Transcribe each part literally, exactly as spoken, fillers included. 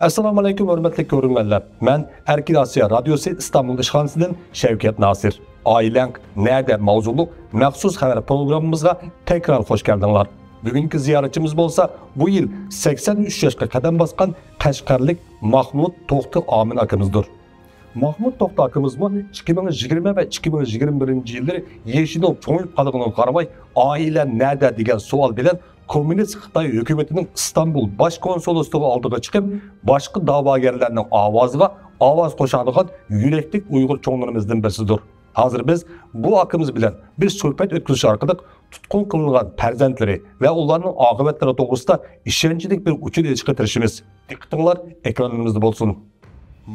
ئەسسالامۇ ئەلەيكۇم، ھۆرمەتلىك كۆرۈرمەنلەر. مەن ئەركىن ئاسىيا رادىيوسى ئىستانبۇل ئىشخانىسىدىن شەۋكەت ناسىر. «ئائىلەڭ نەدە؟» ماۋزۇلۇق مەخسۇس خەۋەر پروگراممىمىزغا تەكرار خوش كەلدىڭلار. بۈگۈنكى زىيارەتچىمىز بولسا بۇ يىل سەكسەن ئۈچ ياشقا قەدەم باسقان قەشقەرلىك ماخمۇت توختى ئامىن ئاكىمىزدۇر. ماخمۇت توختى ئاكىمىزمۇ ئىككى مىڭ يىگىرمە ۋە ئىككى مىڭ يىگىرمە بىرىنچى يىللىرى يېشىنىڭ چوڭىيىپ قالغىنىغا قارىماي، «ئائىلە نەدە؟» دېگەن سوئال بىلەن كوممۇنىست خىتاي ھۆكۈمىتىنىڭ ئىستانبۇل باش كونسۇللۇقىنىڭ ئالدىغا چىقىپ، باشقا دەۋاگەرلەرنىڭ ئاۋازىغا ئاۋاز قوشالىغان يۈرەكلىك ئۇيغۇر چوڭلىرىمىزدىن بىرسىدۇر. ھازىر بىز بۇ ئاكىمىز بىلەن بىر سۆھبەت ئۆتكۈزۈش ئارقىلىق تۇتقۇن قىلىنغان پەرزەنتلىرى ۋە ئۇلارنىڭ ئاقىۋەتلىرى توغرىسىدا ئىشەنچلىك بىر ئۇچۇر ئېلىشقا تىرىشىمىز. دىققىتىڭلار ئېكرانىمىزدا بولسۇن.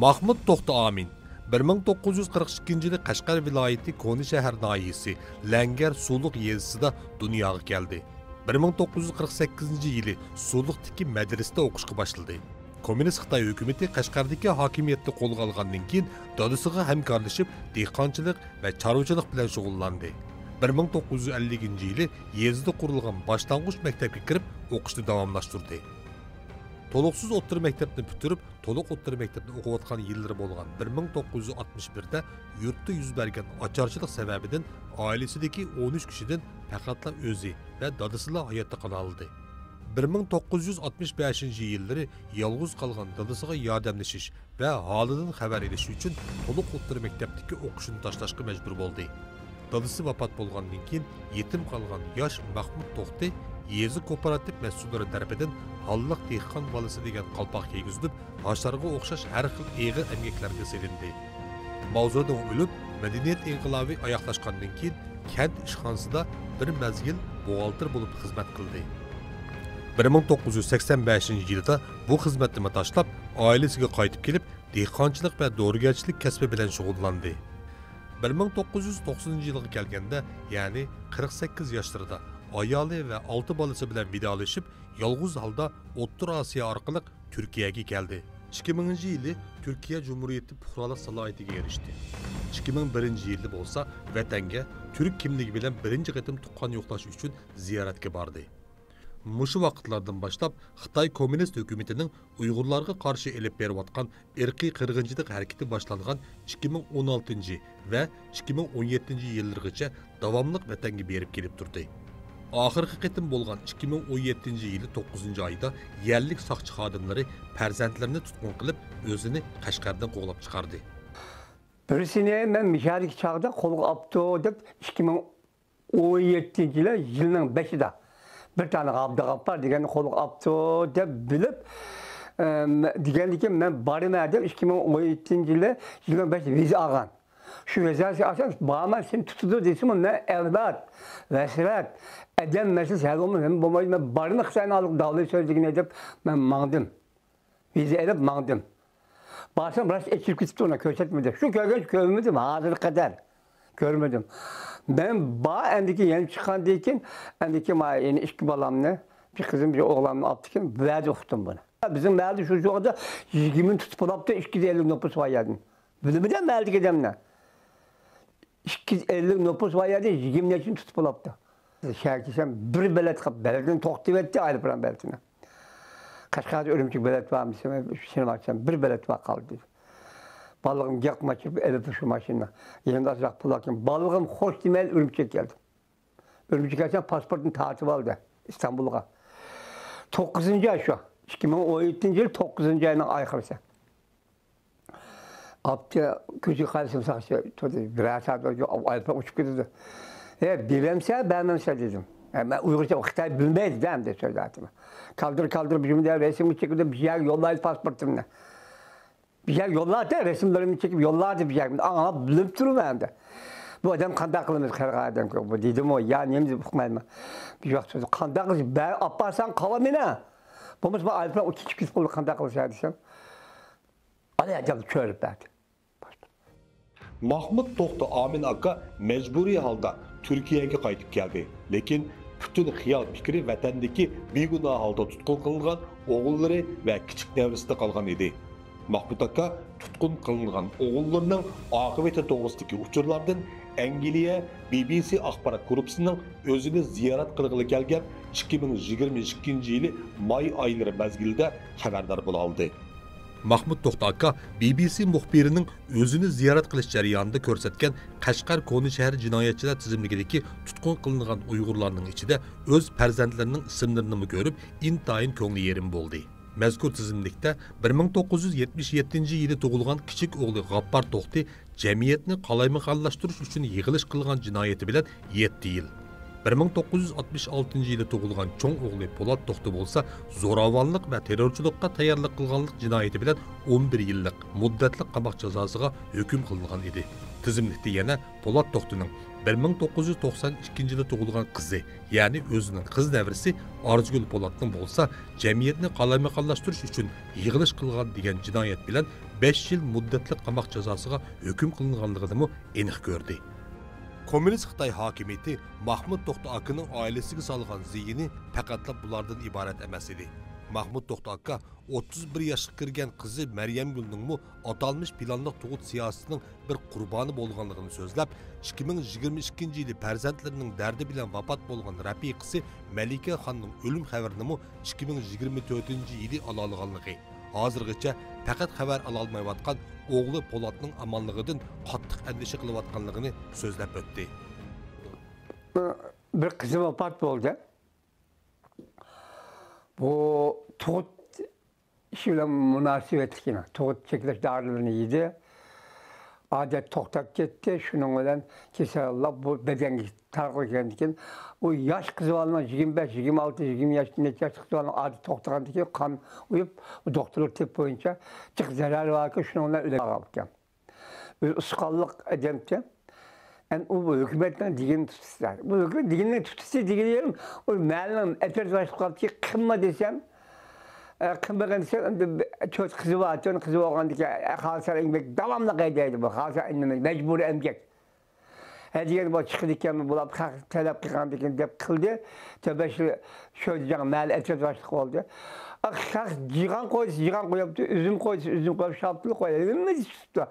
ماخمۇت توختى ئامىن بىر مىڭ توققۇز يۈز قىرىق ئىككىنچى يىلى قەشقەر ۋىلايىتى كونا شەھەر ناھىيەسى لەڭگەر سۇلۇق يېزىسىدا دۇنياغا كەلدى. بىر مىڭ توققۇز يۈز قىرىق سەككىزىنچى يىلى سۇلۇقتىكى مەدرىسىدە ئوقۇشقا باشلىدى. كوممۇنىست خىتاي ھۆكۈمىتى قەشقەردىكى ھاكىمىيەتنى قولغا ئالغاندىن كېيىن، دادىسىغا ھەمكارلىشىپ، دېھقانچىلىق ۋە چارۋىچىلىق بىلەن شۇغۇللاندى. بىر مىڭ توققۇز يۈز ئەللىكىنچى يىلى يېزىدا قۇرۇلغان باشلانغۇچ مەكتەپكە كىرىپ، ئوقۇشنى داۋاملاشتۇردى. تولۇقسىز ئوتتۇرا مەكتەپنى پۈتتۈرۈپ، تولۇق ئوتتۇرا مەكتەپتە ئوقۇۋاتقان يىللىرى بولغان بىر مىڭ توققۇز يۈز ئاتمىش بىردە يۇرتتا يۈز بەرگەن ئاچارچىلىق سەۋەبىدىن ئائىلىسىدىكى ئون ئۈچ كىشىدىن پەقەتلا ئۆزى ۋە دادىسىلا ھاياتتا قالالىدى. بىر مىڭ توققۇز يۈز ئاتمىش بەشىنچى يىللىرى يالغۇز قالغان دادىسىغا ياردەملىشىش ۋە ھالىدىن خەۋەر ئېلىش ئۈچۈن تولۇق ئوتتۇرا مەكتەپتىكى ئوقۇشىنى تاشلاشقا مەجبۇر بولدى. دادىسى ۋاپات بولغاندىن كېيىن يېتىم قالغان ياش مەخمۇت توختى يېزا كوپىراتىپ مەسئۇللىرى تەرىپىدىن «ھاللىق دېھقان بالىسى» دېگەن قالپاق كىيگۈزۈلۈپ، ھاشارغا ئوخشاش ھەر خىل ئېغىر ئەمگەكلەرگە سېلىندى. ماۋزېدۇڭ ئۆلۈپ، مەدەنىيەت ئىنقىلابى ئاياغلاشقاندىن كېيىن، كەنت ئىشخانىسىدا بىر مەزگىل بوغالتىر بولۇپ خىزمەت قىلدى. بىر مىڭ توققۇز يۈز سەكسەن بەشىنچى يىلىدا بۇ خىزمەتنىمۇ تاشلاپ، ئائىلىسىگە قايتىپ كېلىپ، دېھقانچىلىق ۋە دورىگەرچىلىك كەسپى بىلەن شۇغۇللاندى. بىر مىڭ توققۇز يۈز توقسىنىنچى يىلغا كەلگەندە، يەنى قىرىق سەككىز ياشلىرىدا، ئايالى ۋە ئالتە بالىسى بىلەن ۋىدالىشىپ، يالغۇز ھالدا ئوتتۇرا ئاسىيا ئارقىلىق تۈركىيەگە كەلدى. ئىككى مىڭىنچى يىلى تۈركىيە جۇمھۇرىيىتى پۇقرالىق سالاھىيىتىگە ئېرىشتى. ئىككى مىڭ بىرىنچى يىلى بولسا ۋەتەنگە تۈرك كىملىكى بىلەن بىرىنچى قېتىم تۇغقان يوقلاش ئۈچۈن زىيارەتكە باردى. مۇشۇ ۋاقىتلاردىن باشلاپ خىتاي كوممۇنىست ھۆكۈمىتىنىڭ ئۇيغۇرلارغا قارشى ئېلىپ بېرىۋاتقان ئىرقىي قىرغىنچىلىق ھەرىكىتى باشلانغان ئىككى مىڭ ئون ئالتىنچى ۋە ئىككى مىڭ ئون يەتتىنچى يىللىرىغىچە داۋاملىق ۋەتەنگە بېرىپ كېلىپ تۇردى. ئاخىرقى قېتىم بولغان ئىككى مىڭ ئون يەتتىنچى يىلى توققۇزىنچى ئايدا يەرلىك ساقچى خادىملىرى پەرزەنتلىرىنى تۇتقۇن قىلىپ، ئۆزىنى قەشقەردىن قوغلاپ چىقاردى. بىرسىنى مەن مىشەدىكى چاغدا قولغا ئاپتۇ دەپ، ئىككى مىڭ ئون يەتتىنچى يىلى يىلنىڭ بېشىدا بىر تانە ئابدۇغاپپار دېگەننى قولغا ئاپتۇ دەپ بىلىپ، ئەم، دېگەندىكىن مەن بارىمەن دەپ، ئىككى مىڭ ئون يەتتىنچى يىلى يىلنىڭ بېشىدا ۋىزا ئالغان. شۇ ۋىزاسى ئاساسەن بارمەن، سېنى تۇتىدۇ دېسىمۇ، مەن ئەۋلاد، ۋەسرەت، ئادەم مەسىلىسى ھەل بولماس، نېمە بولمايدۇ، مەن بارىمەن خىتاينىڭ ئالدىغا داۋالىشىپ سۆزلىگىنى دەپ مەن ماڭدىم. ۋىزا ئېلىپ ماڭدىم. بارسام راست ئېچىلىپ كېتىپتۇ، ئۇنى كۆرسەتمىدى. شۇ كۆرگەنچە كۆرمىدىم، ھازىرغا قەدەر كۆرمىدىم. مەن بار ئەمدىكى يەنە چىققاندىن كېيىن، ئەمدىكى ما-، يەنە ئىككى بالامنى، بىر قىزىم، بىر ئوغلامنى ئاپتىكىن، بۇ يەردە ئۇقتۇم بۇنى. بىزنىڭ مەھەللىدە شۇ چاغدا يىگىرمىنى تۇتۇپ بولاپتۇ، ئىككى يۈز ئەللىك نوپۇس بار يەردىن. بىلمىدىم مەھەللىدىكى ئادەملەر. ئىككى يۈز ئەللىك نوپۇس بار يەردە يىگىرمە نەچچىنى تۇتۇپ بولاپتۇ. شەھەرگە كەلسەم بىر بېلەت قىلىپ بېلىتىنى توختىتىۋەتتى، ئايروپىلان بېلىتىنى. قەشقەردە ئۈرۈمچىگە بېلەت بارمۇ دېسەم، شۇنى ئاچسام بىر بېلەت بار قالدى دېدى. بالىلىرىم گەپ قىلماي چىقىپ ئېلىپ شۇ ماشىنىنى. يېنىمدا ئازراق پۇل باركەن. بالىلىرىم خوش دېمەيلا ئۈرۈمچىگە كەلدىم. ئۈرۈمچىگە كەلسەم پاسپورتنى تارتىۋالدى ئىستانبۇلغا. توققۇزىنچى ئاي شۇ. ئىككى مىڭ ئون يەتتىنچى يىل توققۇزىنچى ئاينىڭ ئاخىرىسى. ئاپتى كۆزىگە قارىسام ساقچى تۇردى. بىرەر سائەت ئايروپىلان ئۇچۇپ كېتىدۇ. ھە، بېرەمسەن، بەرمەمسەن دېدىم. ھە، مەن ئۇيغۇرچە خىتاي بىلمەيدۇ-دە ئەمدى سۆزلەتتىم. كالدۇر، كالدۇر بىر يەرگە رەسىمگە چېكىدۇ، بىر يەرگە يوللايدۇ پاسپورتۇمنى. بىر يەرگە يوللايدۇ، رەسىملىرىمنى چېكىپ يوللايدۇ بىر يەرگە. ئاڭا بىلىپ تۇرىمەن ئەمدى. بۇ ئادەم قانداق قىلىمىز، قېرىغان ئادەمكەن بۇ دېدىمۇ، يا نېمە دەپ ئۇقمايمەن. بىر ۋاقىت سۆزى قانداق قىلىش، بەر، ئاپارساڭ قاۋا مېنى. بولمىسا مانا ئايروپىلان ئۇ كېچىكىپ كېتىپ قالدى، قانداق قىلىش دېسەم. ئانا ئەجەل كۆرۈپ بەردى. ماخمۇت توختى ئامىن ئاكا مەجبۇرىي ھالدا تۈركىيەگە قايتىپ كەلدى، لېكىن پۈتۈن خىيال پىكرى ۋەتەندىكى بىگۇناھ ھالدا تۇتقۇن قىلىنغان ئوغۇللىرى ۋە كىچىك نەۋرىسىدە قالغان ئىدى. ماخمۇت ئاكا تۇتقۇن قىلىنغان ئوغۇللىرىنىڭ ئاقىۋىتى توغرىسىدىكى ئۇچۇرلاردىن ئەنگلىيە بى بى سى ئاخبارات گۇرۇپپىسىنىڭ ئۆزىنى زىيارەت قىلغىلى كەلگەن ئىككى مىڭ يىگىرمە ئىككىنچى يىلى ماي ئايلىرى مەزگىلىدە خەۋەردار بولالىدى. ماھمۇت توختى ئاكا بى بى سى مۇخبىرىنىڭ ئۆزىنى زىيارەت قىلىش جەريانىدا كۆرسەتكەن قەشقەر كونا شەھەر جىنايەتچىلەر تىزىملىكىدىكى تۇتقۇن قىلىنغان ئۇيغۇرلارنىڭ ئىچىدە ئۆز پەرزەنتلىرىنىڭ ئىسىملىرىنىمۇ كۆرۈپ، ئىنتايىن كۆڭلى يېرىم بولدى. مەزكۇر تىزىملىكتە بىر مىڭ توققۇز يۈز يەتمىش يەتتىنچى يىلى تۇغۇلغان كىچىك ئوغلى غاپپار توختى جەمئىيەتنى قالايمىقانلاشتۇرۇش ئۈچۈن يىغىلىش قىلغان جىنايىتى بىلەن يەتتە يىل، بىر مىڭ توققۇز يۈز ئاتمىش ئالتىنچى يىلى تۇغۇلغان چوڭ ئوغلى پولات توختى بولسا زوراۋانلىق ۋە تېررورچىلىققا تەييارلىق قىلغانلىق جىنايىتى بىلەن ئون بىر يىللىق مۇددەتلىك قاماق جازاسىغا ھۆكۈم قىلىنغان ئىدى. تىزىملىكتە يەنە پولات توختىنىڭ بىر مىڭ توققۇز يۈز توقسان ئىككىنچى يىلى تۇغۇلغان قىزى، يەنى ئۆزىنىڭ قىز نەۋرىسى ئارزۇگۈل پولاتنىڭ بولسا جەمئىيەتنى قالايمىقانلاشتۇرۇش ئۈچۈن يىغىلىش قىلغان دېگەن جىنايەت بىلەن بەش يىل مۇددەتلىك قاماق جازاسىغا ھۆكۈم قىلىنغانلىقىنىمۇ ئېنىق كۆردى. كوممۇنىست خىتاي ھاكىمىيىتى ماھمۇت توختى ئاكىنىڭ ئائىلىسىگە سالغان زىيىنى پەقەتلا بۇلاردىن ئىبارەت ئەمەس ئىدى. ماھمۇت توختى ئاكا ئوتتۇز بىر ياشقا كىرگەن قىزى مەريەمگۈلنىڭمۇ ئاتالمىش پىلانلىق تۇغۇت سىياسىتىنىڭ بىر قۇربانى بولغانلىقىنى سۆزلەپ، ئىككى مىڭ يىگىرمە ئىككىنچى يىلى پەرزەنتلىرىنىڭ دەردى بىلەن ۋاپات بولغان رەپىقىسى مەلىكە خاننىڭ ئۆلۈم خەۋىرىنىمۇ ئىككى مىڭ يىگىرمە تۆتىنچى يىلى ئالالىغانلىقى، ھازىرغىچە پەقەت خەۋەر ئالالمايۋاتقان ئوغلى پولاتنىڭ ئامانلىقىدىن قاتتىق ئەندىشە قىلىۋاتقانلىقىنى سۆزلەپ ئۆتتى. بىر قىزى ۋاپات بولدى. بۇ تۇغۇت ئىشى بىلەن مۇناسىۋەتلىك يەنە تۇغۇت چەكلەش دارىلىرىنى يېدى. ئادەت توختاپ كەتتى. شۇنىڭ بىلەن كېسەللىك بۇ بەدەنگە تارقىلىپ كەلگەندىن كېيىن، ئۇ ياش قىز بالىنىڭ يىگىرمە بەش، يىگىرمە ئالتە، يىگىرمە يەتتە ياشلىق قىز بالىنىڭ ئادىتى توختىغاندىن كېيىن قان قۇيۇپ، دوختۇرلۇق تېپ بويىچە جىق زەرەر باركەن، شۇنىڭ بىلەن ئۆلۈپ قالغانىكەن. ئۆزى ئۇسقانلىق ئادەمكەن. ئەمدى ئۇ ھۆكۈمەتنىڭ دېگىنىنى تۇتىسىلەر. بۇ ھۆكۈمەت دېگىنىنى تۇتىسى دېگىنى يېرىم، ئۇ مەھەللىنىڭ ئەترىتى باشلىقى قالدىكى قىلما دېسەم، قىلمىغىن دېسەم، ئەمدى تۆت قىزى بار، تۆت قىزى بولغاندىكىن خالىسا ئەمگەك داۋاملىق ھەيدەيدۇ بۇ، خالىسا مەجبۇرىي ئەمگەك. ھە دېگەن بۇ چىقىدىكەن، بۇلار خەق تەلەپ قىلغاندىكىن دەپ قىلدى. تۆبەشلى شۆجاڭ مەھەللە ئەترەت باشلىقى بولدى. خەق جىغان قويسا جىغان قويۇپتۇ، ئۈزۈم قويسا ئۈزۈم قويۇپ، شاپتۇل قويۇپ، ھەممىسى چىقىپتۇ.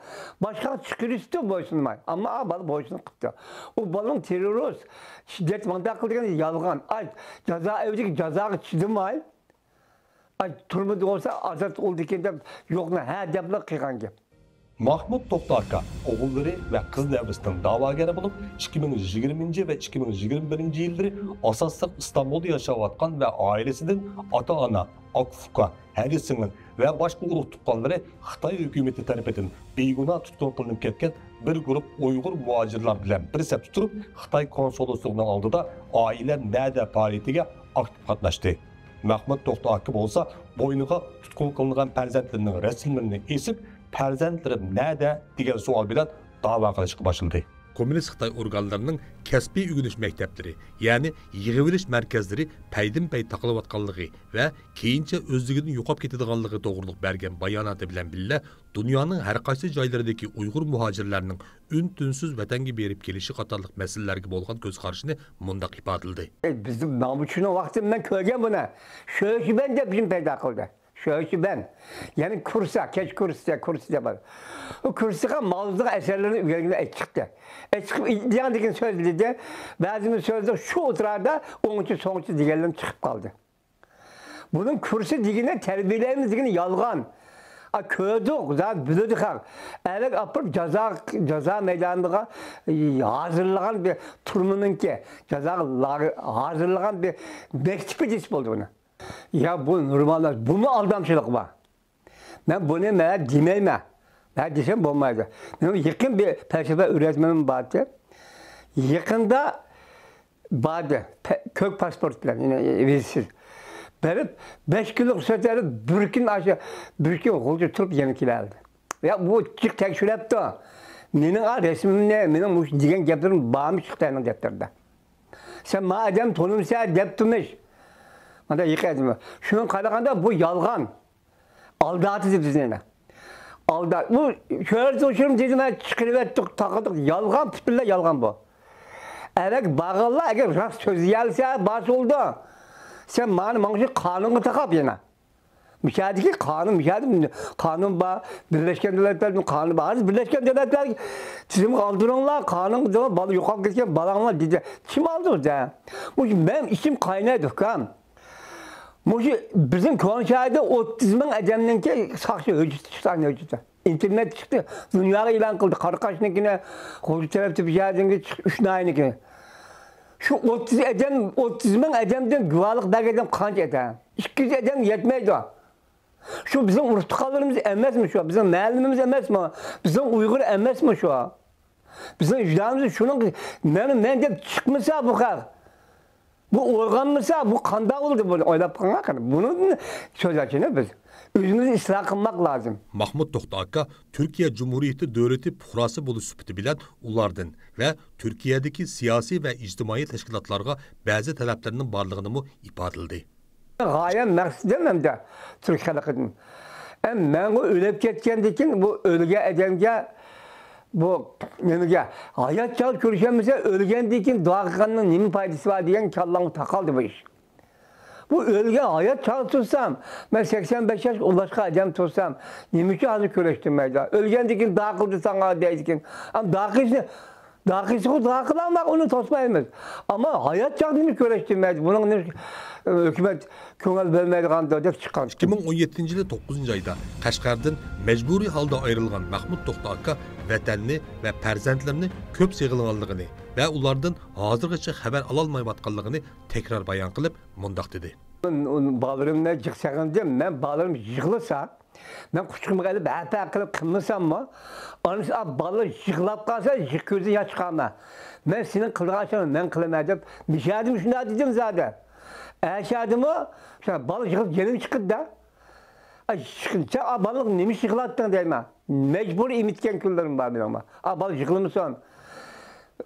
باشقا چىقىرىشتۇ بويسۇنماي. ئەمما ئا بالا بويسۇنۇپ قىپتۇ. ئۇ بالىنىڭ تېررورىست، شىددەت مانداق قىلدى دېگەن يالغان. ئاي، جازا ئەۋجىگە جازاغا چىدىماي، ئاي، تۈرمىدە بولسا ئازاد بولدىكەن دەپ يوقنى ھە دەپلا قىلغان گەپ. ماھمۇت توختى ئاكا ئوغۇللىرى ۋە قىز نەۋرىسىنىڭ دەۋاگەرى بولۇپ، ئىككى مىڭ يىگىرمىنچى ۋە ئىككى مىڭ يىگىرمە بىرىنچى يىللىرى ئاساسلىق ئىستانبۇلدا ياشاۋاتقان ۋە ئائىلىسىدىن ئاتا-ئانا، ئاكا-ئۇكا، ھەدە-سىڭىل ۋە باشقا ئۇرۇق-تۇغقانلىرى خىتاي ھۆكۈمىتى تەرىپىدىن بىگۇناھ تۇتقۇن قىلىنىپ كەتكەن بىر گۇرۇپ ئۇيغۇر مۇھاجىرلار بىلەن بىر سەپتە تۇرۇپ، خىتاي كونسۇللۇقىنىڭ ئالدىدا ئائىلەم نەدە پائالىيىتىگە ئاكتىپ قاتناشتى. مەھمۇت توختى ئاكا بولسا بوينىغا تۇتقۇن قىلىنغان پەرزەنتلىرىنىڭ رەسىملىرىنى ئېسىپ، پەرزەنتلىرىم نەدە؟ دېگەن سوئال بىلەن داۋا قىلىشقا باشلىدى. كوممۇنىست خىتاي ئورگانلىرىنىڭ كەسپىي ئۆگىنىش مەكتەپلىرى، يەنى يىغىۋېلىش مەركەزلىرى پەيدىن-پەي تاقىلىۋاتقانلىقى ۋە كېيىنچە ئۆزلۈكىدىن يوقاپ كېتىدىغانلىقى توغرۇلۇق بەرگەن باياناتى بىلەن بىللە، دۇنيانىڭ ھەر قايسى جايلىرىدىكى ئۇيغۇر مۇھاجىرلارنىڭ ئۈن-تىنسىز ۋەتەنگە بېرىپ كېلىشى قاتارلىق مەسىلىلەرگە بولغان كۆز قارىشىنى مۇنداق ئىپادىلىدى. بىزنىڭ نامۇچۇنىڭ ۋاقتىدا مەن كۆرگەن بۇنى. شۆشىبەن دەپ بىرنى پەيدا قىلدى. شۆشىبەن. يەنى كۇرسا، كەچ كۇرسا، كۇرسا دەپ بار. ئۇ كۇرسىغا ماۋزۇنىڭ ئەسەرلىرىنى ئۆگەنگىلى ئېچىقتى. ئېچىقىپ دېگەن دېگەن سۆزلىدى. بەزىمىز سۆزلىدى، شۇ ئوتتۇرىدا ئوڭچى، سوڭچى دېگەنلىرىم چىقىپ قالدى. بۇنىڭ كۇرسى دېگىنى تەربىيەلەيمىز دېگىنى يالغان. ئا، كۆردۇق، زادى بىلىدۇ خەق. ئەلەك ئاپىرىپ جازا، جازا مەيدانىغا ھازىرلىغان بىر تۈرمىنىڭكى، جازاغا لاگېر ھازىرلىغان بىر مەكتىپى دېسە بولدى بۇنى. يا بۇ نورمال ئەمەس، بۇمۇ ئالدامچىلىق بار. مەن بۇنى مەن دېمەيمەن. مەن دېسەم بولمايدۇ. مېنىڭ يېقىن بىر پەلسەپە ئۆگەتمىنىم بارتى. يېقىندا باردى. پە-، كۆك پاسپورت بىلەن، يەنى ۋىزىسىز. بېرىپ، بەش كۈنلۈك رۇخسەت بېرىپ، بىر كۈن ئاشۇ، بىر كۈن غۇلجا تۇرۇپ يەنە كېلەلدى. يا، بۇ جىق تەكشۈرەپتۇ. مېنىڭ ئا رەسىمىمنى، مېنىڭ مۇشۇ دېگەن گەپلىرىم بارمىش خىتاينىڭ دەپتىرىدە. سەن ما ئادەم تونۇمسەن دەپتىمىش. مانا يېقىن ئادەم. شۇنىڭغا قارىغاندا بۇ يالغان. ئالداتتى بىزنى يەنە. ئالدا-، بۇ شۆھرەت ئوشۇرۇم دېدى، مانا چىقىرىۋەتتۇق، تاقىدۇق. يالغان، پۈتۈنلەي يالغان بۇ. ئەگەر بارغانلار، ئەگەر راست سۆزلىيەلىسە، بارسا بولدى. سەن مانا ماڭا شۇ قانۇنغا تاقاپ يەنە. مۇشۇ يەردىكى قانۇن، مۇشۇ يەردە قانۇن بار، بىرلەشكەن دۆلەتلەرنىڭ قانۇنى بار. ھازىر بىرلەشكەن دۆلەتلەر تىزىمغا ئالدۇرۇڭلار، قانۇنغا بالا يوقاپ كەتكەن بالاڭلار دېدى. كىم ئالدۇردى؟ مۇشۇ مەن ئىچىم قاينايدۇ، ئۇكام. مۇشۇ بىزنىڭ كونا شەھەردە ئوتتۇز مىڭ ئادەمنىڭكى ساقچى ھۆججىتى چىقتى، ھۆججىتى. ئىنتېرنېت چىقتى، دۇنياغا ئېلان قىلدى. قاراقاشنىڭكىنى، غۇلجا تەرەپتە بىر شەھەردىن چىقىپ، ئۈچ ناھىيەنىڭكىنى. شۇ ئوتتۇز ئادەم، ئوتتۇز مىڭ ئادەمدىن گۇۋاھلىق بەرگەن ئادەم قانچە ئادەم؟ ئىككى يۈز ئادەم يەتمەيدۇ. شۇ بىزنىڭ ئۇرۇق تۇغقانلىرىمىز ئەمەسمۇ شۇ؟ بىزنىڭ مەلۇمىمىز ئەمەسمۇ؟ بىزنىڭ ئۇيغۇر ئەمەسمۇ شۇ؟ بىزنىڭ ئىجدادىمىز شۇنىڭ، مەن، مەن دەپ چىقمىسا بۇ خەق، بۇ ئويغانمىسا، بۇ قانداق بولدى؟ بۇنى ئويلاپ قاراڭ قېنى. بۇنىڭدىن سۆز ئاچىنى بىز ئۆزىمىزنى ئىسلاھ قىلماق لازىم. ماھمۇت توختى ئاكا تۈركىيە جۇمھۇرىيىتى دۆلىتى پۇقراسى بولۇش سۈپىتى بىلەن ئۇلاردىن ۋە تۈركىيەدىكى سىياسىي ۋە ئىجتىمائىي تەشكىلاتلارغا بەزى تەلەپلىرىنىڭ بارلىقىنىمۇ ئىپادىلىدى. غايەم مەقسىتىم ئەمدى تۈرك خەلقىدىن. ئەم، مەنغۇ ئۆلۈپ كەتكەندىن كېيىن بۇ ئۆلگەن ئادەمگە، بۇ نېمىگە، ھايات چاغدا كۆرۈشەلمىسە، ئۆلگەندىن كېيىن دۇئا قىلغاننىڭ نېمە پايدىسى بار دېگەن كاللامغا تاقالدى بۇ ئىش. بۇ ئۆلگەن، ھايات چاغدا تۇرسام، مەن سەكسەن بەش ياشقا ئۇلاشقان ئادەم تۇرسام، نېمە ئۈچۈن ھازىر كۆرۈشتۈرمەيدۇ؟ ئۆلگەندىن كېيىن دۇئا قىلدى ساڭا دەيدىكەن. ئەم، دۇئا قىلىشنى داقىسىغۇ داقا قىلالماق ئۇنى توسمايمىز. ئەمما ھايات چاغدىمۇ كۆرۈشتۈرمەيدۇ. بۇنىڭ نېمە، ھۆكۈمەت كۆڭۈل بۆلمەيدىغاندۇ دەپ چىققان. ئىككى مىڭ ئون يەتتىنچى يىلى توققۇزىنچى ئايدا قەشقەردىن مەجبۇرىي ھالدا ئايرىلغان مەھمۇت توختى ئاكا ۋەتەننى ۋە پەرزەنتلىرىنى كۆپ سېغىنغانلىقىنى ۋە ئۇلاردىن ھازىرغىچە خەۋەر ئالالمايۋاتقانلىقىنى تەكرار بايان قىلىپ مۇنداق دېدى. مەن ئۇ بالىلىرىمنى جىق سېغىندىم. مەن بالىلىرىم يىغلىسا، مەن قۇچىقىمغا ئېلىپ، ھەپە قىلىپ قىلمىساممۇ، ئانىسى، ئا، بالا يىغلاپ قالسا، يىغ-، كۆزىدىن ياش چىقارما. مەن سېنىڭ قىلىدىغان ئىشىڭنى مەن قىلىمەن دەپ، مىشەدىمۇ شۇنداق دېدىم زادى. ئەشەدىمۇ، شۇ بالا يىغلاپ جېنىم چىقىدۇ-دە. ئا، يىغ-، سەن، ئا، بالىلىق نېمە ئىش يىغلاپتىڭ دەيمەن. مەجبۇرىي ئېمىتكەن كۈنلىرىم بار مېنىڭمۇ. ئا، بالا يىغلىمىسۇن.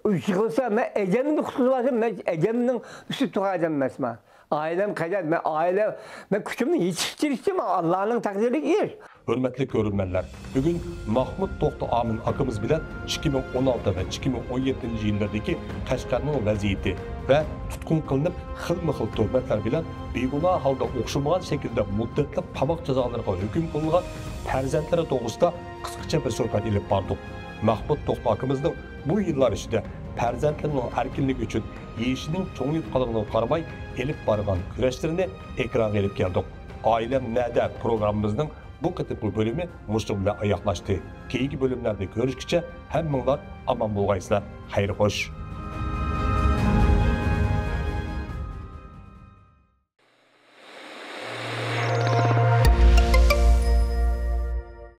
يىغلىسا، مەن ئەجەلنى قۇتقۇزۇۋالسام، مەن ئەجەلنىڭ ئۈستىدە تۇرغان ئادەم ئەمەسمەن. ئائىلەم قەدەر، مەن ئائىلە، مەن كۈچۈمنى يېتىشكە تىرىشتىم، ئاللانىڭ تەقدىرىدىكى ئىش. ھۆرمەتلىك كۆرۈرمەنلەر، بۈگۈن ماھمۇت توختى ئامىن ئاكىمىز بىلەن ئىككى مىڭ ئون ئالتە ۋە ئىككى مىڭ ئون يەتتىنچى يىللىرىدىكى قەشقەرنىڭ ۋەزىيىتى ۋە تۇتقۇن قىلىنىپ، خىلمۇ خىل تۆھمەتلەر بىلەن بىگۇناھ ھالدا ئوخشىمىغان شەكىلدە مۇددەتلىك قاماق جازالىرىغا ھۆكۈم قىلىنغان پەرزەنتلىرى توغرىسىدا قىسقىچە بىر سۆھبەت ئېلىپ باردۇق. مەھمۇت توختى ئاكىمىزنىڭ بۇ يىللار ئىچىدە پەرزەنتلىرىنىڭ ئەركىنلىكى ئۈچۈن يېشىنىڭ چوڭىيىپ قالغىنىغا قارىماي ئېلىپ بارغان كۈرەشلىرىنى ئېكرانغا ئېلىپ كەلدۇق. ئائىلەم نەدە پروگراممىمىزنىڭ بۇ قېتىمقى بۆلۈمى مۇشۇنىڭ بىلەن ئاياغلاشتى. كېيىنكى بۆلۈملەردە كۆرۈشكىچە ھەممىڭلار ئامان بولغايسىلەر. خەير خوش.